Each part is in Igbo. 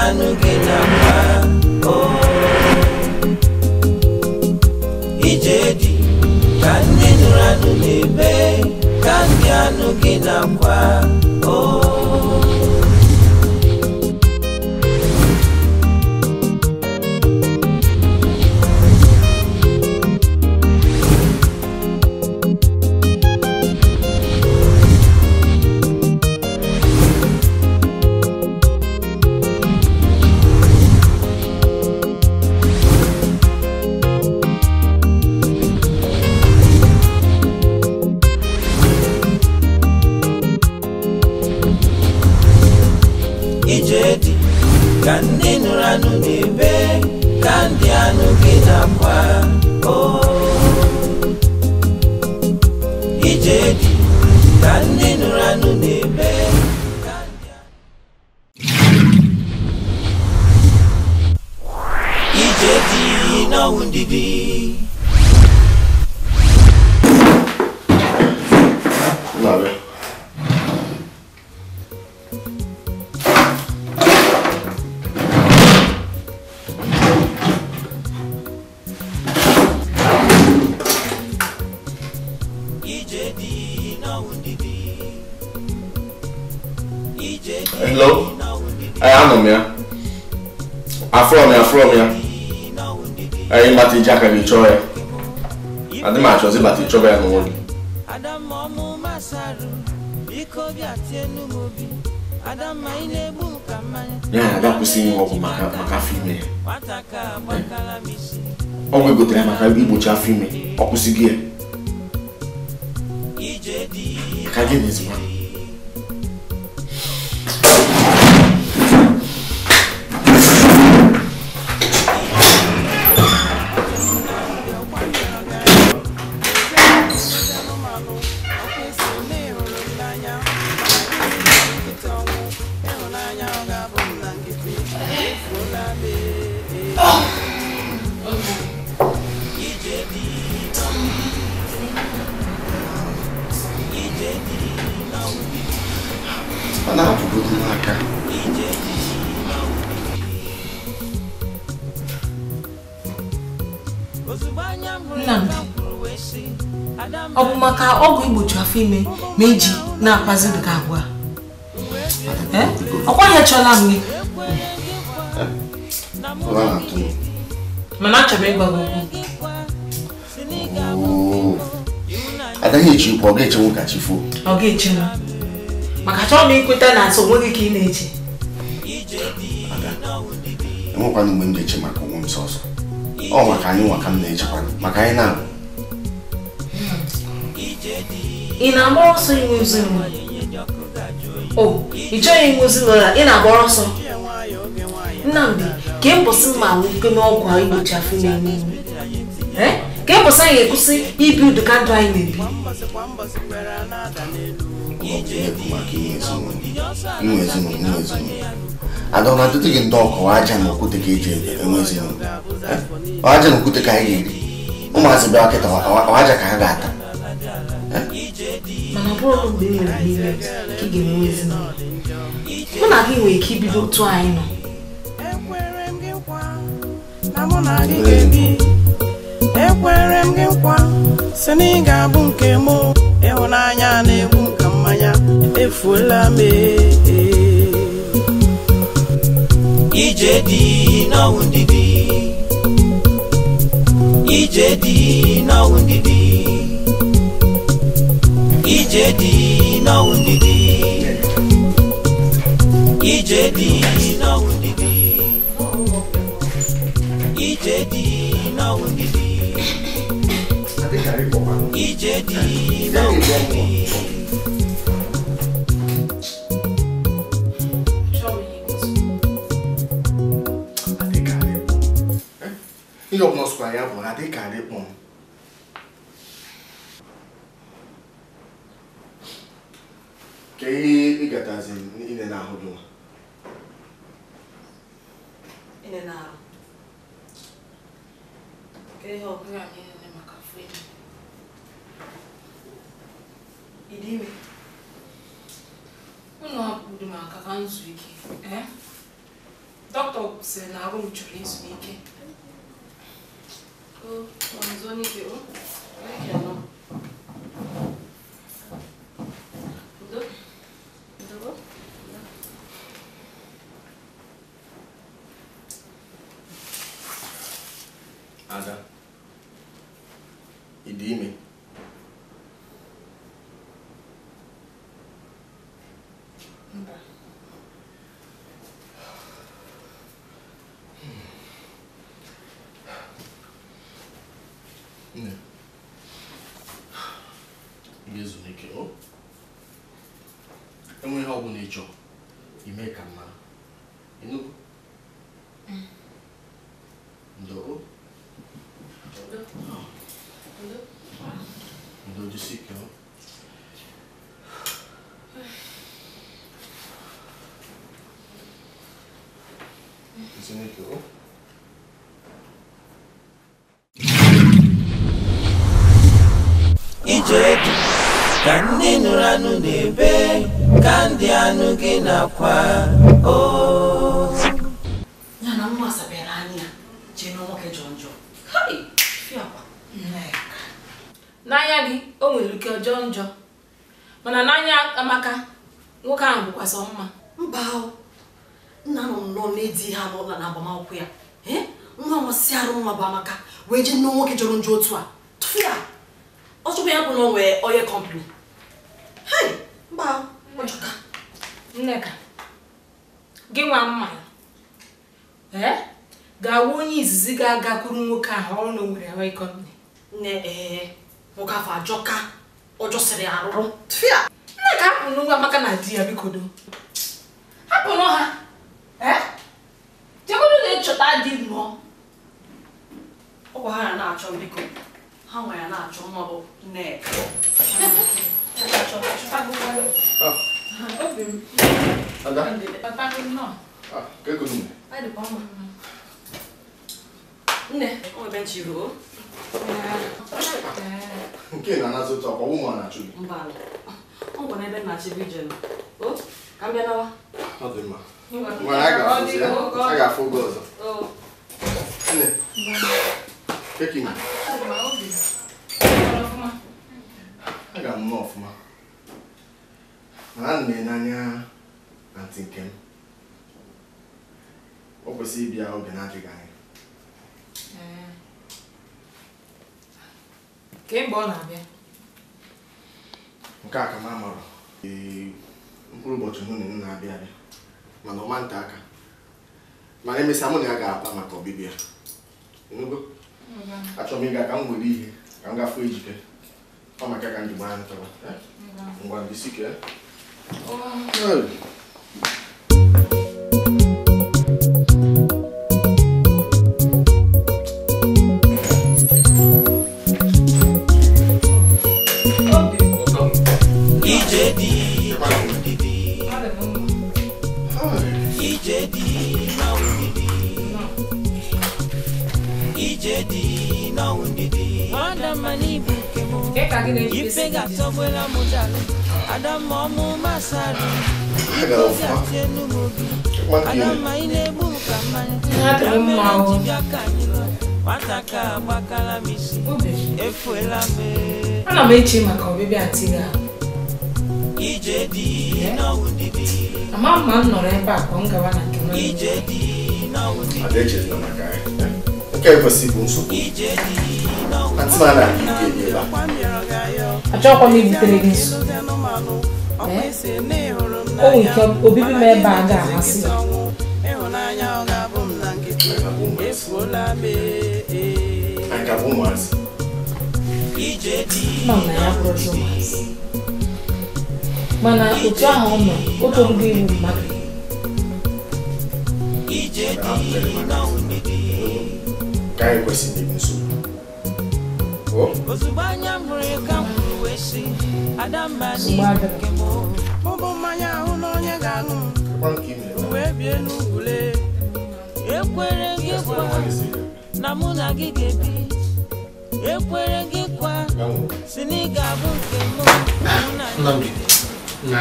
anụ gị na-akwa ije dị ka ndị nụrụ anụ na-ebe ka ndị anụ gị na-akwa. Ije dị ka ndị nụrụ anụ na-ebe ka ndị anụ gị na-akwa. Ije dị ka ndị nụrụ anụ na-ebe ka ndị ije dị n'ọnwụ ndidi. Hello? Anọ m ya. Afụrọ m ya. Anyị mata iji aka gị chọọ ya. Adị m achọzi bata ịchọba ya n'onwe gị. Ya na-aga kwụsị inwe ọgwụ maka afọ ime ya. Ọgwụ egotere maka igbochi afọ ime, ọ kwụsịghị ya. Maka gịnị ezigbo? Nnamdi, ọ bụ maka ọgwụ igbochi afọ ime ma eji na-akpazi gị agwa? Ọkwa ya chọla m gị. Mana achọrọ m ịgwa gị okwu. Adaghị echi ikwu, ọ ga-echenwu ka chi foo. Ọ ga-echenwu. Maka achọrọ m ikweta na asọ onwe gị ka ị na-eche. Ada, enwekwana mgbe m ga-eche maka onwe m sọsọ. Ọ maka anyị nwa ka m na-echekwa, maka anyị na-abụ. Ị na-agba ọsọ inwe ezinụlọ? O, ị chọghị inwe ezinụlọ, ị na-agba ọsọ. Nnamdi, ka mbọsị mma nwoke n'ọgwụ igbochi afọ ime n'ihu. Ka mbọsị anyị ga-ekwụsị ibi ụdị ka ndụ anyị na-ebi. Inwe ezinụlọ. Ada, ọ na-adịtụ gị ndị ọkọwa aja na okwute ka eji enwe ezinụlọ? Aja na okwute ka anyị ga-eri. Ụmụazị bịa kịta, aja ka ha ga-ata. Mana ọ bụrụ mgbe ị nwere n'ime ka ị ga-enwe ezinụlọ, mụ na gị nwere ike ibido otu anyị nọ. Ekwere m gị nkwa sị na ị ga-abụ nke mụ, ịhụnanya na-egbu m ka mmanya efuola m. Ije dị n'ọnwụ ndidi, ije dị n'ọnwụ ndidi, ije dị n'ọnwụ ndidi, ije dị n'ọnwụ ndidi, ije dị n'ọnwụ ndidi, ije dị n'ọnwụ ndidi. Ihe ọbụla sụkwara ya bụ na adịkarị ịkpọ m. Ka ihe ị gatazi ine na-ahụ gị nwa? Ine na-ahụ? Ka ihe ọbụla anyị nene maka afọ ime. Ị dị ime? Unu hapụrụ m aka ka m zuo ike. Dọkịta sịrị na arụ m chọrọ ezumike. Ada, ị dị ime? Mba. Nne, ị ga-ezumike o? Enwe ihe ọ bụla ị chọrọ, ime ka m mara. Ịnụgo? Ndo o? Ndo jisi ike o? Jisi ike o? Ije dị ka ndị nụrụ anụ na-ebe ka ndị anụ gị na-akwa o. Ya na nwa asabere anya jee na nwoke jọrọ njọ. Hai, fiakwa. N'anya gị o nwere ike ọjọọ njọ, mana n'anya Amaka nwoke ahụ bụkwa sọ mma. Mba o, nna nọ nnọọ na-edi ha n'ụlọ na agbamakwụkwọ ya. Nwa nwa si arụ nwa bụ Amaka wee jee nne nwoke jọrọ njọ otu a. Tụfịa! Ọchọkwa ya bụ na o nwee onye kọmpani. Hei, mba ọjọka. Nneka, gị nwa mma ya ga-awụ onye izizi ga-agakwuru nwoke ahụ ọrụ na o nwere onye kọmpani. Nne ee, nwoke afọ ajọka, ọjọsịrị arụrụ. Tụfịa! Nneka, hapụnụ nwa Amaka na di ya biko do. Hapụnụ ha. Jegodu na-echọta di nnọọ. Ọkwa ha ya na-achọ biko. Ha nwa ya na-achọ mma bụ Nneka. Ada? Nne, o nwebe nchiri o? Nke na-anazi otu akwa, ụmụ a na-achụ gị. Mba, ọ gwara ebe na-achịbụ ije nọ. O, ka m bịa nawa. Ọ dị mma. Ngwa, a ga-afụ oge ọzọ. Nne, keki m. Aga m nnọọ ọfụma. Mana ana m ele anya antị nke m. O kwesịrị ịbịa oge na-adịghị anya. Kemgbe ọ na-abịa? Nke a ka m amarụ. Ee, mkpụrụ ụbọchị hụ na m na-abịa abịa. Mana ọma nta aka. Mana emesịa mụ na ya ga-apa maka ọbịbịa. Ịnụgo? Achọrọ m ịga ka m were ihe ka m gafee Ejike. Ọ maka ka m ji gbaa ntọrọ. Ngwa jisi ike. Ije dị ndidi. Ije dị ndidi. Ije dị ndidi. Ife ga-atọgbela m dalụ. Adamma ọmụ masara. Adamma ị na-egbu m ka mmanya. Nwata ka agbakala m isi. Efuela m. Ana m eche maka ọbịbịa antị gị ahụ. Ije dị ndidi. Ama m ma m nọrọ ebe a ka m gawa na nke nwanne m. Ije dị ndidi. Ada echezina maka ya. Nke a ekwesịghị ịbụ nsogbu. Antị m anaghị ike ebi ebe a. Achọghịkwa m ibutere gị nsogbu. O nwere ike obibi m ebe a ga-amasị gị. Anyị ka bụ ụmụazị. Ama m na ya bụrụzi ụmụazị. Mana otu ahụ ọ nọ, o torugo iwu mmadụ. Ka anyị kwesịrị ịbụ nsogbu. Ozugbo anya m hụrụ ka m kwuru wee sị, Adamma Nsogbu adịrọ. Mụbụ mmanya ahụ na onye ga-aṅụ m wee bie n'ugwule. Ekwere gị kwa na mụ na gị ga-ebi. Ekwere gị kwa si na ị ga-abụ nke mụ. Nnamdi, na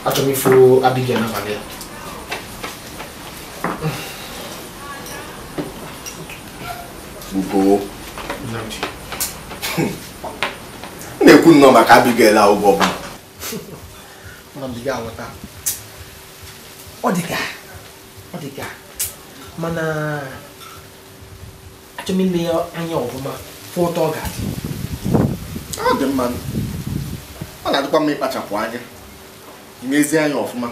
achọrọ m ịfụ Abigail n'abalị a. Ugo. M na-ekwu nnọọ maka Abigail a oge ọbụla. Nnamdi ga-aghọta. Ọ dị ka mana achọrọ m ile ya anya ọfụma fụ ụtọ ọ ga-adị. Ọ dị mma. Ọ na-adịkwa mma ịkpachapụ anya. Imezie anya ọfụma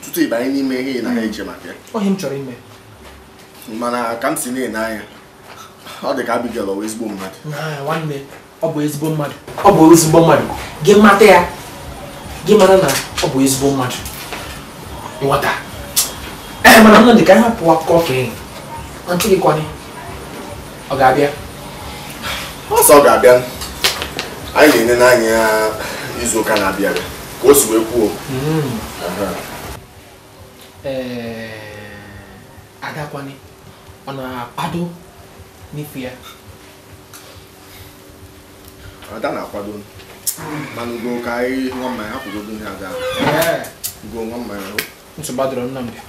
tutu ị banye n'ime ihe ị na-eche maka ya. Ọ ihe m chọrọ ime. Mana ka m si na-ene anya, ọ dị ka Abigail ọ bụ ezigbo mmadụ. Nwanne, ọ bụ ezigbo mmadụ. Ọ bụ ezigbo mmadụ. Gị mata ya, gị mara na ọ bụ ezigbo mmadụ. Ịghọta? Ee, mana Nnamdi ka anyị hapụ akụkọ ka enyi. Antị gị kwanị, ọ ga-abịa? Ọsọ ọ ga-abịa. Anyị na-ene n'anya izu ụka na-abịa abịa ka o si wee kwuo. Ee, Ada kwanị, ọ na-akwado n'ifu ya? Ada na-akwado. Mana Ugo ka anyị ṅụọ mmanya, hapụgodo ihe Ada. Ugo ṅụọ mmanya. Nsogbu adịrọ Nnamdi.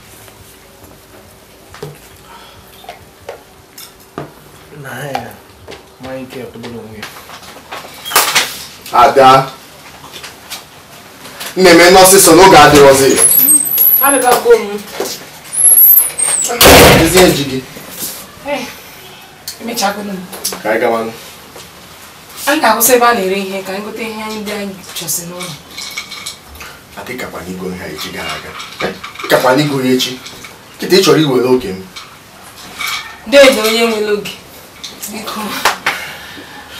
Na ya, mmanya nke ọtọgburu onwe ya. Ada, m na-eme n'ọsịsọ n'oge adịrọzi. Abịago m. Ezi eji gị. Emechago m. Ka anyị gawanụ. Anyị ga-akwụsị ebe a na-ere ihe ka anyị gote ihe anyị ndị anyị chọsị n'ụlọ. Adịkakwana igo ihe echi gara aga. Ịkakwana igo ya echi. Kịta ị chọrọ iwere oge m. Deede onye nwere oge. Biko,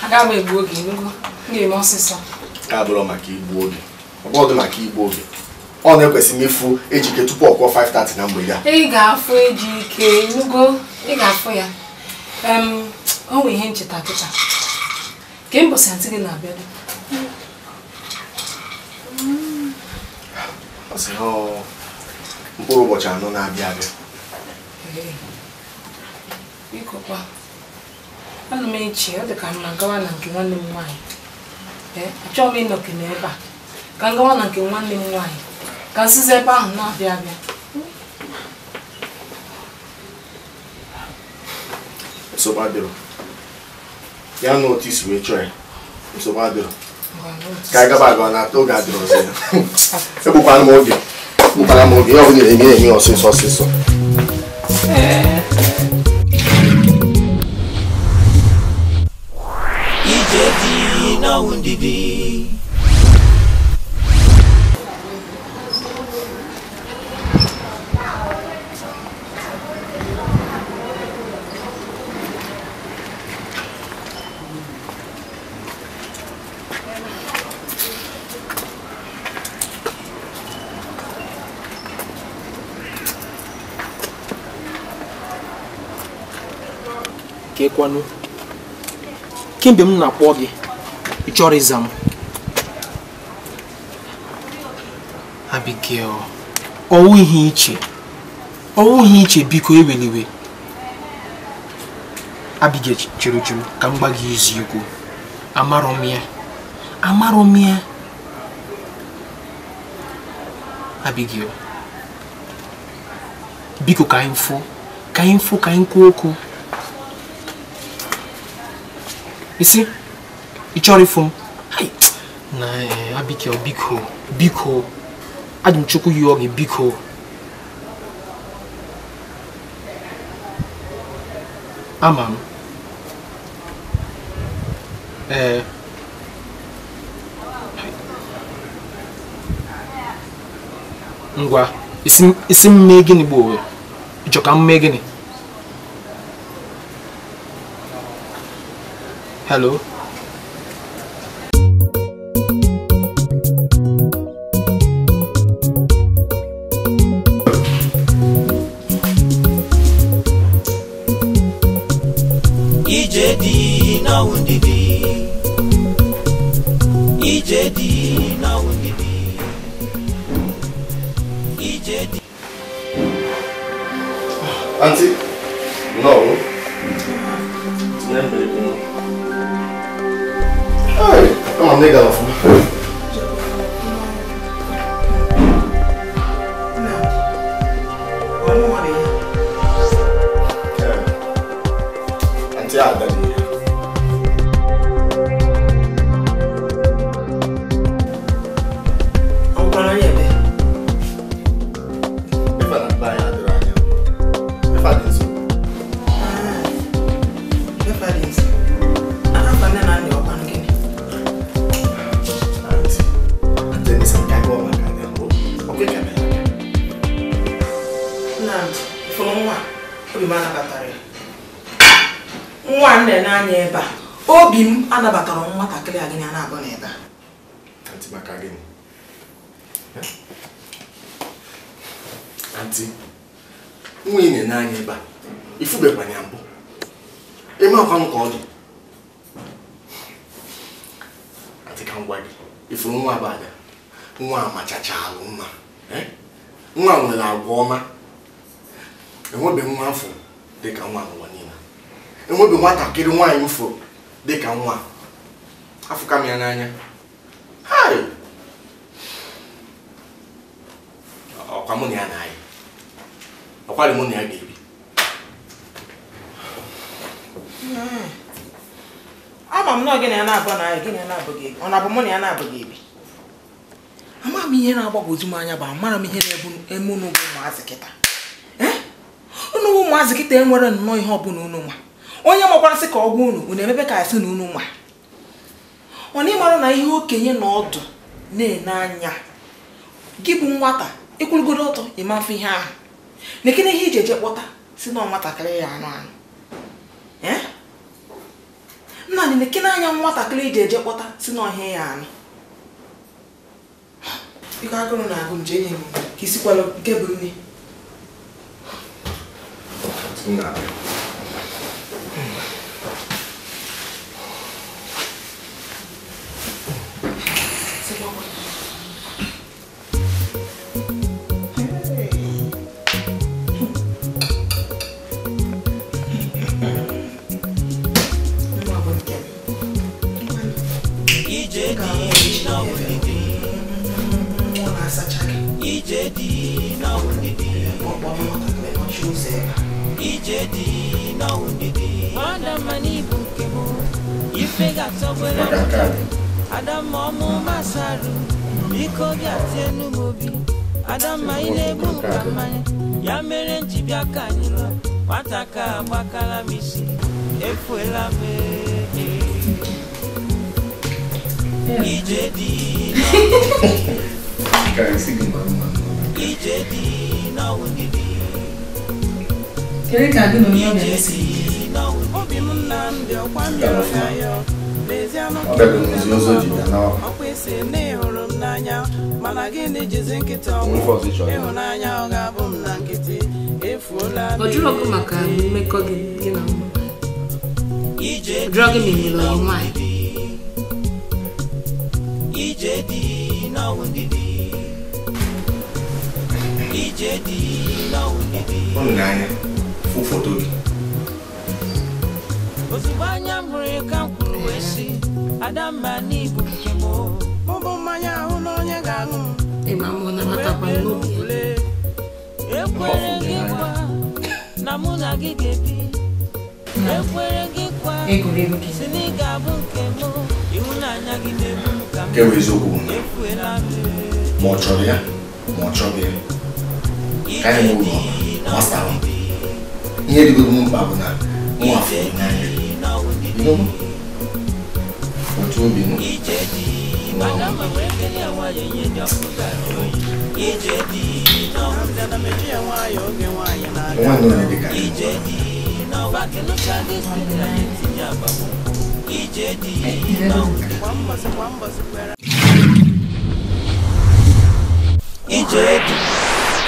aga m egbu oge enugo. M ga-eme ọsịsọ. Ka abụrụ maka igbu oge. Ọ bụrụ maka igbu oge. Ọ na-ekwesị m ịfụ Ejike tupu ọ kụọ 5:30 na mgbede a. Ị ga-afụ Ejike enugo. Ị ga-afụ ya. O nwere ihe ncheta kịta. Ka mbọsị antị gị na-abịa. Ọ sị na mkpụrụ ụbọchị anọ na-abịa abịa. Biko kwa, ana m eche ọ dị ka m na-agawa na nke nwanne m nwaanyị. Achọghị m ịnọke n'ebe a. Ka m gawa na nke nwanne m nwaanyị. Ka m sizi ebe ahụ na-abịa abịa. Nsogbu adịrọ. Ya na otu isi wee chọọ ya. Nsogbu adịrọ. Ka anyị gaba aga na oge adịrọ ọzọ ya. Egbukwana m oge. Egbukwana m oge. Ya ọ bụla na-eme eme ọsịsọ ọsịsọ. Ije dị n'ọnwụ ndidi. Kekwanụ, kemgbe m na-akpọ gị, ị chọrọ ịza m. Abigail, ọwụ ihe iche, ọwụ ihe iche biko eweliwe. Abigail chere chere ka m gwa gị eziokwu. Amarọ m ya. Amarọ m ya. Abigail, biko ka anyị fụ, ka anyị fụ, ka anyị kwuo okwu. Isi, ị chọrọ ịfụ m? Na Abigail, biko, biko, adị m Chukwu yọọ gị biko. Ama m. Ee. Ngwa, isi m mee gịnị bụ ị chọrọ ka m mee gịnị? Hello? Ije dị n'ọnwụ ndidi. Ije dị n'ọnwụ ndidi. Ije dị. Auntie, no. Hey, come on, nigga, off. Auntie, I Nnamdi, fụrụ nwa obi m anabatara ya. Nwa m na-ene anya ebe a. Obi m anabatara nwatakịrị a gị na na-abụ n'ebe a. Aunty, maka gịnị? Aunty, nwa ị na-ene anya ebe a, ifubekwana ya mbụ. Ime ọkwa m ka ọ dị. Aunty, ka m gwa gị, ifuru nwa bụ Ada. Nwa amachachalụ mma. Nwa nwere agwa ọma. Enwebe nwa afọ dịka nwa n'ụwa niile. Enwebe nwatakịrị nwaanyị mfụ dịka nwa. Afụka m ya n'anya. Hai! Ọkwa mụ na ya na-ayị. Ọkwa dị mụ na ya ga-ebi. Ama m na gị na ya na-abụ na ayị, gị na ya na-abụ gị ebi. Ọ na-abụ mụ na ya na-abụ gị ebi. Ama m ihe na-agbagwoju m anya bụ amara m ihe na-eme unu bụ ụmụazị kịta. Unu bụ ụmụazị kịta enwere nnọọ ihe ọbụla unu nwa. Onye makwarasị ka ọgwụ unu, unu emebe ka asị na unu nwa. Ọ na ịmara na ihe okenye na ọdụ na-ene anya. Gị bụ nwata, ịkwụrụgodo ọtọ ịma afọ ihe ahụ. Nekene ihe iji eje kpọta si na nwatakịrị ya anụ anụ. Nnamdi, nekene anya nwatakịrị iji eje kpọta si na ọhịa ya anụ. Biko agụrụ na-agụ m jee nye m ka isikwalụ nke bụ nne. Ọ jụrụ ọkụ maka mmekọ gị na nwa. Ọ jụrụ gị ma ị nwere ọyị nwaanyị. Ozugbo anya m hụrụ ka m kwuru wee sị Adamma n'ibu nke m. Mụ bụ mmanya ahụ na onye ga-aṅụ m. Ịma mụ nabatakwa n'obi ya. Ekwere gị kwa na mụ na gị ga-ebi. Ekwere gị kwa si na ị ga-abụ nke m. Ịhụnanya gị na-egbu m ka m. Nke bụ eziokwu bụ na ma ọ chọrọ ya ma ọ chọghị ya, ka anyị nwee ụlọ gbasara. Ihe dịgodo m mkpa bụ na nwa afọ n'anya. Otu obi m. Nwanne onye dịka gị. Ije dị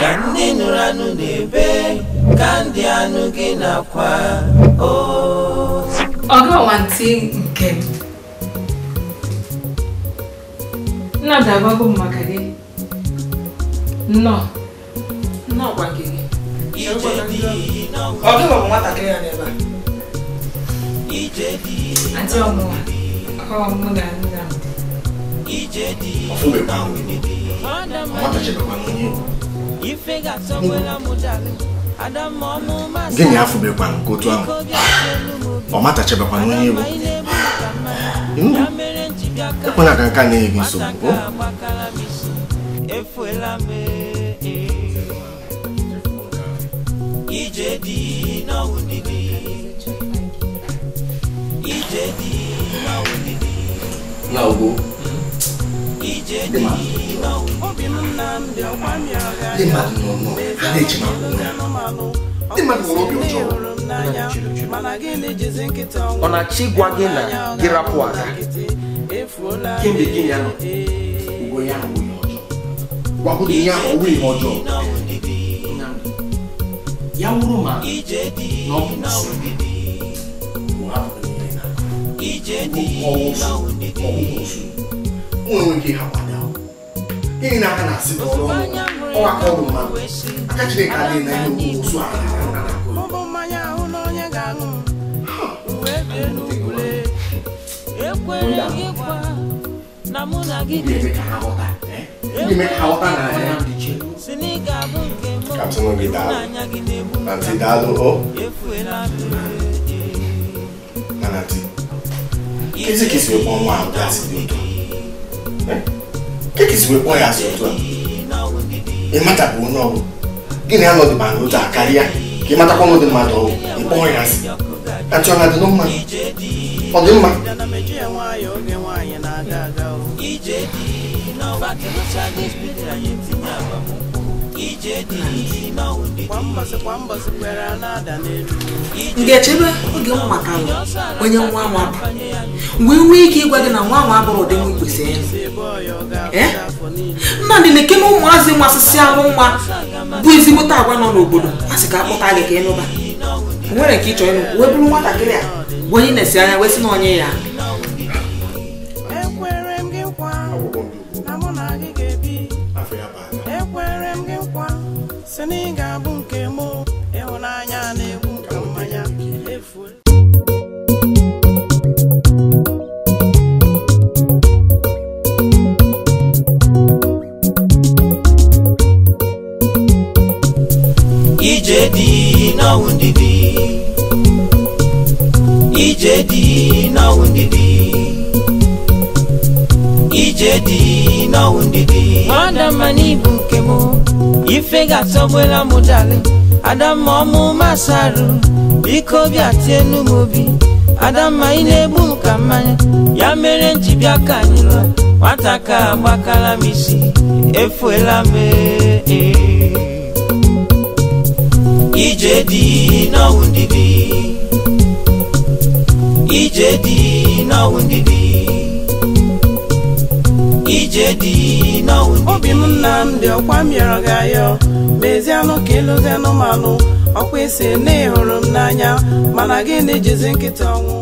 ka ndị nụrụ anụ na-ebe ka ndị anụ gị na-akwa. Ọ ga-awantị nke m. Nnamdi agwago m maka gị. Nnọọ. Nnọọ gwa nke gị. Ọ gị bụ nwatakịrị ya n'ebe a. Aunty ọmụwa. Ọ mụ na Nnamdi. Gịnị afụbekwa nke otu ahụ? Ọ matachebekwa onye Igbo. Ekwena ka nke a na-enye gị nsogbu. Na Ugo, Ndị mmadụ nọ nọ ha na-eche maka onwe ha. Ndị mmadụ nwere obi ọjọọ. Ọ na-achọ ịgwa gị na gị rapụ Ada kemgbe gị ya nọ ugo ya ahụ ihe ọjọọ. Gwagwụrụ ihe ahụ ọwụ ihe ọjọọ. Ya wụrụ ma na ọ bụ nsị Nwere ike ịhapụ Ada. Gịnị na aka na-asị n'ọrụ ọnwa aka ọrụ mmadụ aka Chineke adịghị na ihe osu a na-akụ. Ga-eme ka ha ghọta. Ga-eme ka ha ghọta na ya. Ka m sị gị daalụ. Aunty daalụ o. Mana aunty, kezi ka esi wee kpọọ nwa ahụ asị dị otu a? Ka esi wee kpọọ ya asị otu a? Ị matabụ onye ọ bụ. Gịnị anọdụ ma n'otu a karịa ka ị matakwa n'ụdị mmadụ ọ bụ, ị kpọọ ya asị. Aunty, ọ na-adị mma? Ọ dị mma? Ngechebe oge m matara onye nwa nwa bụ mgbe nwee ike ịgwa gị na nwa nwa abụrụ ụdị nwa kwesịrị ịnụ. Nnamdị na-ekene ụmụazị masịsị alụ nwa bụ ezigbote agwa nọ n'obodo a sị ka akpọta gị ka ịnụba. O nwere nke ịchọ ịnụ wee bụrụ nwatakịrị a bụ onye na-esi anya wee sị na onye ya. Ije dị n'ọnwụ ndidi, ije dị n'ọnwụ ndidi, ije dị n'ọnwụ ndidi. Adamma n'ibu nke mụ, ife ga-atọgbela mụ dali. Adamma ọmụ masarụ, biko bịa tie enu m obi. Adamma ị na-egbu m ka mmanya, ya mere m ji bịa ka anyị lụọ. Nwata ka agbakala m isi, efuela m ee. Ije dị n'ọnwụ ndidi, ije dị n'ọnwụ ndidi, ije dị n'ọnwụ ndidi. Obi m Nnamdị ọkwa m yọrọ gị ayọ, mezianụ ka ịlụzianụ manụ, ọkwa isi na ị hụrụ m n'anya, mana gịnị jizi nkịta ọnwụ.